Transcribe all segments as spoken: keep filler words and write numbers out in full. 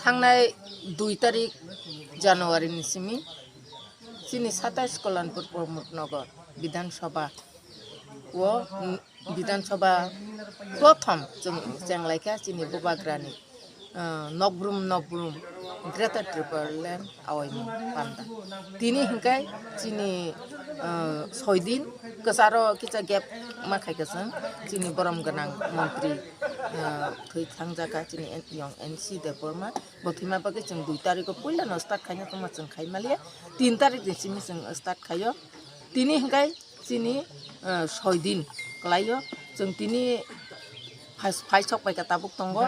Thangnai dui tarik January ni simi chini satais Kalyanpur Pramod Nagar Bidhan Sabha o, mm, Bidhan Sabha prothom chwng chenglaikha chini Bubagrani, ah, nokbrum nokbrum Greater Tipraland awaimung panda. Tini hwnkhe chini, ah, soi din kwcharo kisa gap ma khaikha chwng chini borom gwnang montri, ah, thwi thangjakha chini N-, yong N C Debbarma. Bo thwima bagwi chwng dui tarikh o puila no start khaina tongma chwng khai maliya. Tin tarikh ni simi chwng start khaio. Tini hwnkhe chini, eh, soi din kwlaio. Chwng tini phai, phai sok pai kha tabuk tongo.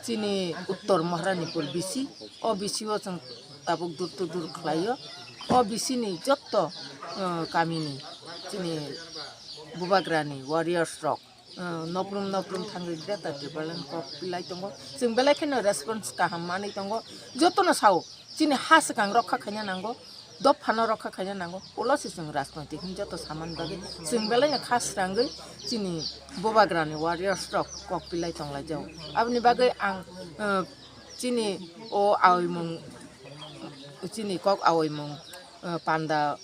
Chini Uttor Maharanipur B C. O B C o chwng tabuk dur to dur khlaio. O B C ni jotto, eh, kamini chini Bubagrani warriors rok. Ah, nokrum nokrum thangwi Greater Tipraland kok pilai tongo. Chwng belai kheno response kaham manwi tongo. Jotono sao, chini ha swkang rokha khaina nango, dophano rokha khaina nango. Ulo se chwng rajnoitik hwn joto samani bagwi chwng belai no kha srangwi chini Bubagrani warriors rok kok pilai tonglaijao. Aboni bagwi ang, ah, chini o aoimung, chini kok aoimung, ah, panda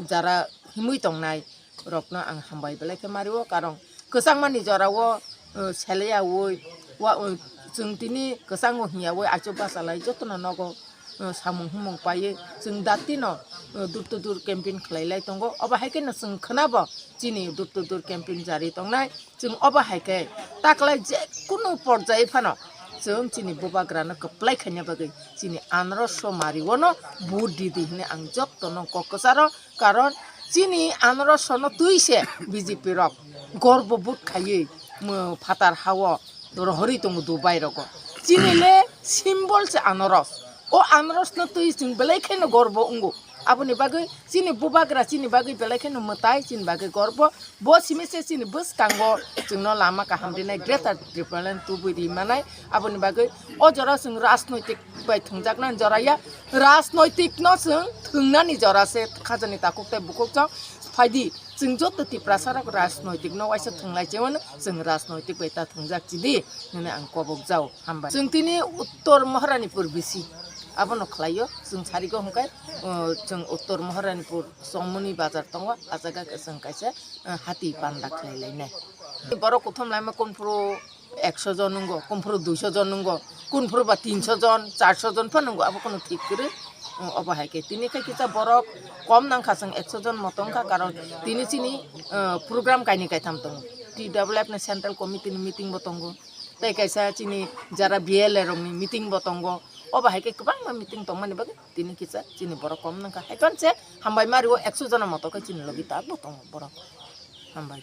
jara himwi tongnai rokno ang hambai belai khe mario, karon kwchangmani jorao, uh, seleyaui, wa, uh, chwng tini kwchango hwnyaui achuk bachalai jotono nogo, uh, samung humung paiwi chwng datino, uh, door to door campaign khlailai tongo. Obo hai kheno chwng khwnabo chini door to door campaign jari tongnai. Chwng obo hai khe taklai je kunu porjai phano chwng chini Bubagrano kwplai khaina bagwi chini anarosho mario no vote di di hwnwi ang jotono kok kwcharo, karon chini anarosho no twi se B J P rok gorbo vote khaiwi mo phatar hao rohorwi tongo Dubai rogo. Chini le symbol se anaros. O anaros no twi chwng belai kheno gorbo wngo. Aboni bagwi chini Bubagra chini bagwi belai kheno mwtai, chini bagwi gorbo. Bo simi se chini bwskango chwngno lama kaham rinai, Greater Tipraland tubui ri manai. Aboni bagwi o jora chwng rajnoitik bai thwngjaknani jora ya, rajnoitik no chwng thwngnani jora se khajani takhuk tei bukhuk chwng phaidi. Chwng joto Tiprasa rok rajnoitik no waisa thwnglai chewano chwng rajnoitik bai ta thwngjak chidi hwnwi ang kobok jao. Hambai. Chwng tini Uttor Maharanipur B C abono khlaio. Chwng sarigo hwnkhe, uh, chwng Uttor Maharanipur Chongmoni bazar tongo, a jaga khe chwng kaisa, uh, hati panda khlai lainai. Borok kuthum laima kunphuru ekso jon nungo, kunphuru duiso jon nungo, kunphuru ba tinso jon, charso jon pha nungo, abo kono thik kwrwi, uh, obo hai khe. Tini khe kisa borok kom nangkha, chwng ekso jon moto wngkha, karon tini chini, uh, program kainwi kaitham tongo. T W F ni Central Committee ni meeting bo tongo. Tei kaisa chini jara B L A rokni meeting bo tongo. Obo hai khe kwbangma meeting tongmani bagwi tini kisa chini borok kom nangkha. Hai phano se hambai mario ekso jona moto khe chini logi ta bo tongo borok. Hambai.